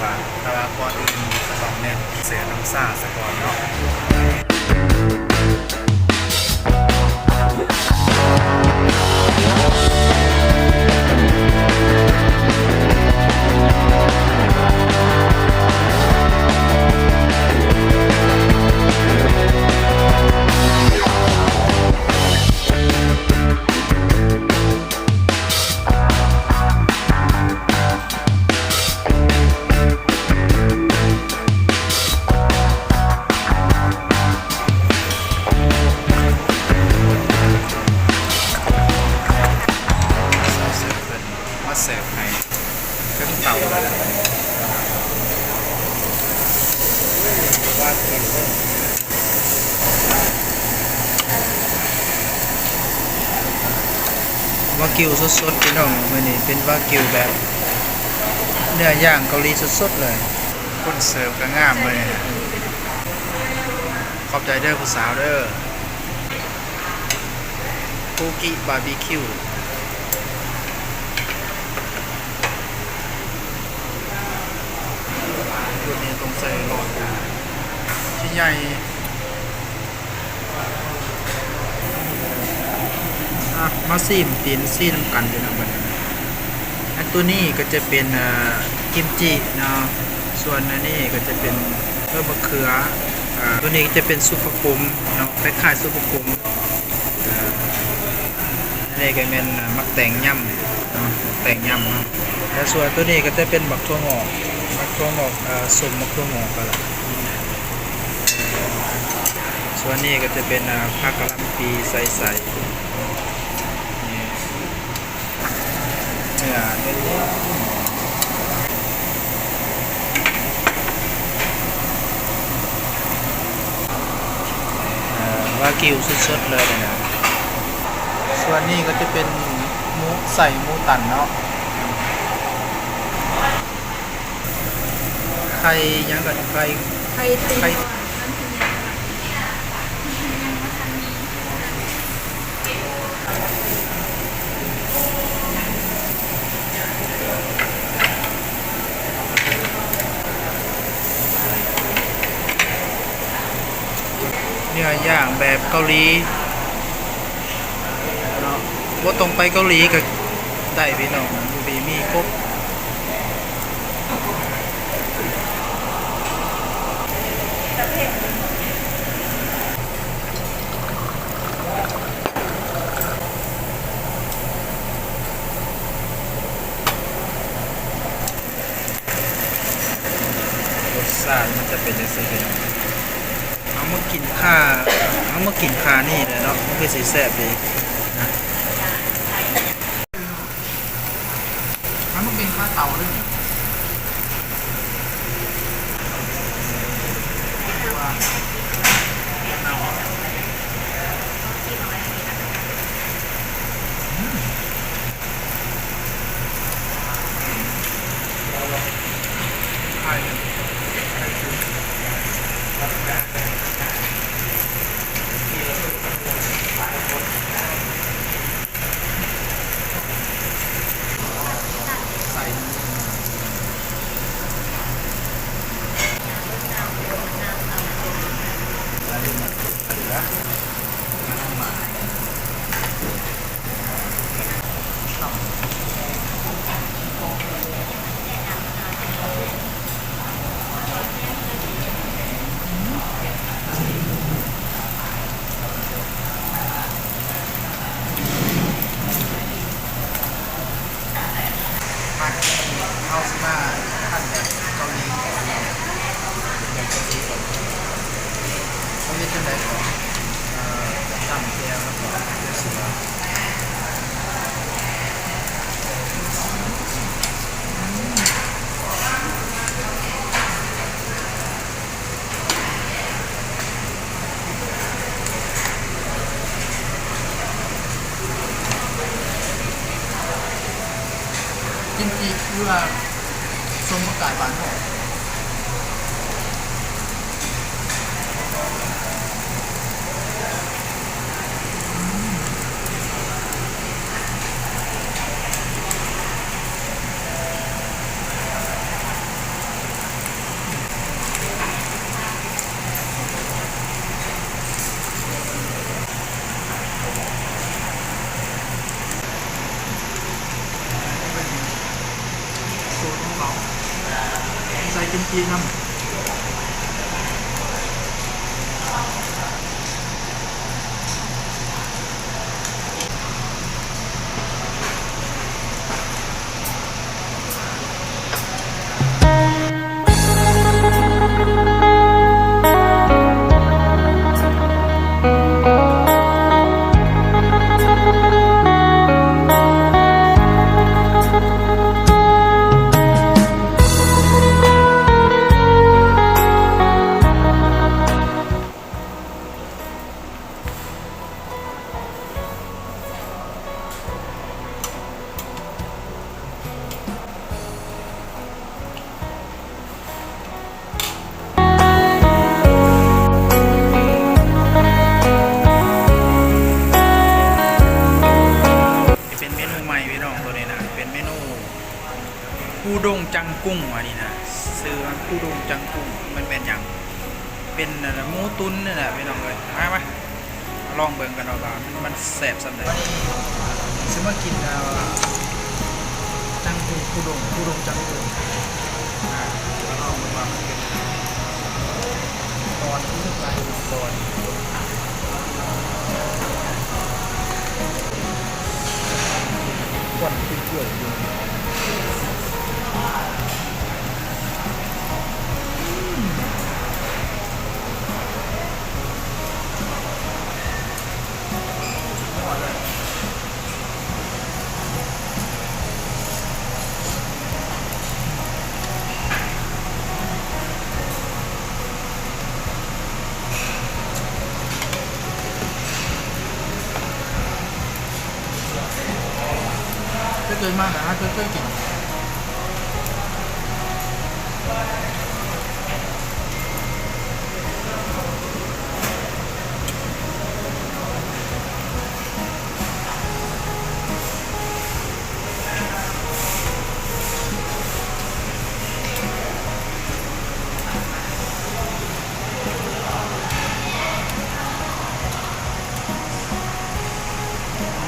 ວ່າ ແຕ່ວ່າກ່ອນອື່ນກໍຕ້ອງແມ່ນເສີບນ້ຳຊາສາກ່ອນເນາະ. ມາເສີບໃຫ້ເຖິງເຕົາເລີຍ ວ່າກິນເບິ່ງ. ວາກິວສົດໆ ພີ່ນ້ອງ, ມື້ນີ້ເປັນວາກິວແບບເນື້ອຢ່າງເກົາຫຼີສົດໆເລີຍ. ຄົນເສີບກໍງາມມື້ນີ້. ຂອບໃຈເດີຜູ້ສາວເດີ. ປູກິບາບີຄິວ ຕົວນີ້ຕ້ອງໃສ່ຫຼອດ ຊິໃຫຍ່. ອ່ະ ມາຊີມຕີນຊີ້ນນຳກັນເດີນະບັດນີ້. ອັນຕົວນີ້ກໍຈະເປັນ ເອີ ກິມຈິເນາະ, ສ່ວນອັນນີ້ກໍຈະເປັນ ເອີ ມະເຂືອ, ອາ ຕົວນີ້ຈະເປັນຊຸບຜັກໂຂມເນາະ, ຄ້າຍໆ ຊຸບຜັກໂຂມ. ອາ ອັນນີ້ກໍແມ່ນໝາກແຕງຫຍ້ຳເນາະ, ໝາກແຕງຫຍ້ຳເນາະ. ແລ້ວສ່ວນຕົວນີ້ກໍຈະເປັນໝາກຖົ່ວງອກ, ໝາກຖົ່ວງອກ ເອີ ສົ້ມໝາກຖົ່ວງອກກໍລະ. ສ່ວນນີ້ກໍຈະເປັນ ອາ ຜັກກະຫຼ່ຳປີໃສ່ໆ ນີ້. ເນື້ອ ເອີ ວາກິວສົດໆເລີຍນະ. ສ່ວນນີ້ກໍຈະເປັນໝູ ໄສ້ໝູຕັນເນາະ. ໄຂ່ຫຍັງກໍ ໄຂ່ ໄຂ່ ໄຂ່ ເນື້ອຢ່າງແບບເກົາຫຼີເນາະ, ບໍ່ຕ້ອງໄປເກົາຫຼີກໍໄດ້ພີ່ນ້ອງ, ຢູ່ພີ້ມີຄົບ. ລົດຊາດມັນຈະເປັນຈັ່ງຊີ້ເດ້. ເຮົາມາກິນຄາ ເຮົາມາກິນຄານີ້ແຫຼະເນາະ, ມັນຄືຊິແຊບດີ. ມັນບໍ່ເປັນຄາເຕົາເລີຍ. ມາ ເຮົາຊິມາທານແບບເກົາຫຼີກ່ອນເນາະ, ເປັນແບບເກົາຫຼີກ່ອນ. ເຂົາເຮັດຈັ່ງໃດກໍ ເອີ ຕຳແຈ່ວ ແລ້ວກໍເລືອກເສືອ. ກິມຈິ ຫຼືວ່າ ສົ້ມຜັກກາດຫວານຫອມ. ກິນປີກນຳ. ເປັນເມນູໃໝ່ພີ່ນ້ອງ ໂຕນີ້ນະ ເປັນເມນູ ອູດົງຈັງກຸ້ງ ວ່ານີ້ນະ ຊື່ວ່າອູດົງຈັງກຸ້ງ ມັນແມ່ນຫຍັງ? ເປັນ ອັນ ໝູຕຸນນີ້ແຫຼະພີ່ນ້ອງເອີຍ. ມາ ມາ ລອງເບິ່ງກັນເນາະວ່າມັນແຊບສ່ຳໃດ. ຊິມາກິນ ເອີ ຈັງກຸ້ງ ອຸດົງ ອຸດົງຈັງກຸ້ງ ມາລອງເບິ່ງວ່າມັນເປັນຕອນ ຄືກັນ ຕອນ ຄວັນຂຶ້ນເກືອຢູ່. ເຄີຍໆ ມາ ແຕ່ຫາເຄີຍໆ ກິນ.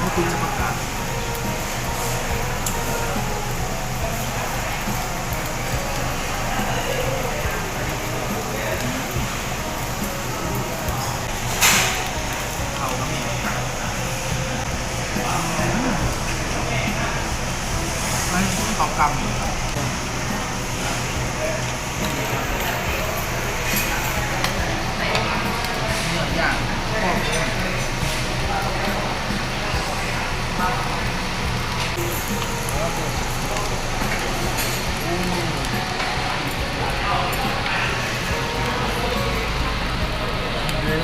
ໝູຕຸນໃສ່ຜັກກາດ ເຂົ້າກໍມີ ເຂົ້າກ່ຳ. ເນື້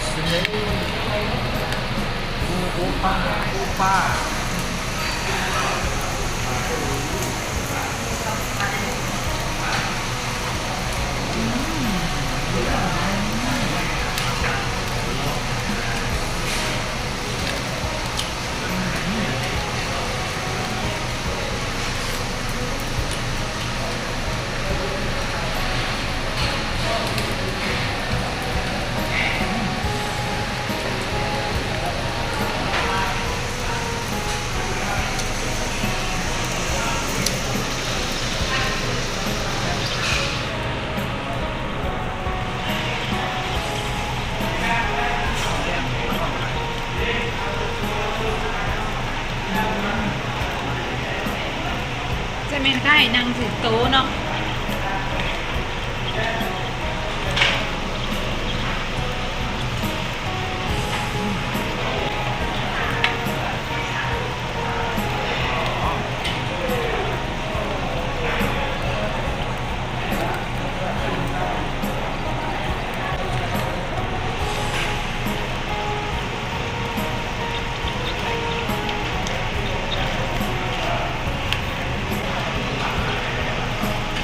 ຈະແມ່ນຄ້າຍນັ່ງຖືໂຕເນາະ. ເ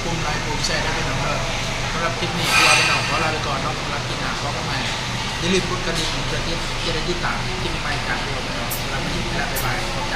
ປຸ່ມໄລ ປຸ່ມແຊເດີພີ່ນ້ອງເດີ. ສຳລັບຄລິບນີ້ ຄືວ່າພີ່ນ້ອງຂໍລາໄປກ່ອນເນາະ. ສຳລັບຄລິບໜ້າ ພໍກັນໃໝ່. ຢ່າລືມກົດກະດິ່ງ ເພື່ອທີ່ຈະໄດ້ຕິດຕາມຄລິບໃໝ່ຈາກພວກເຮົາພີ່ນ້ອງ. ສຳລັບຄລິບນີ້ ລາໄປແລ້ວ ບາຍບາຍ ຂອບໃຈ.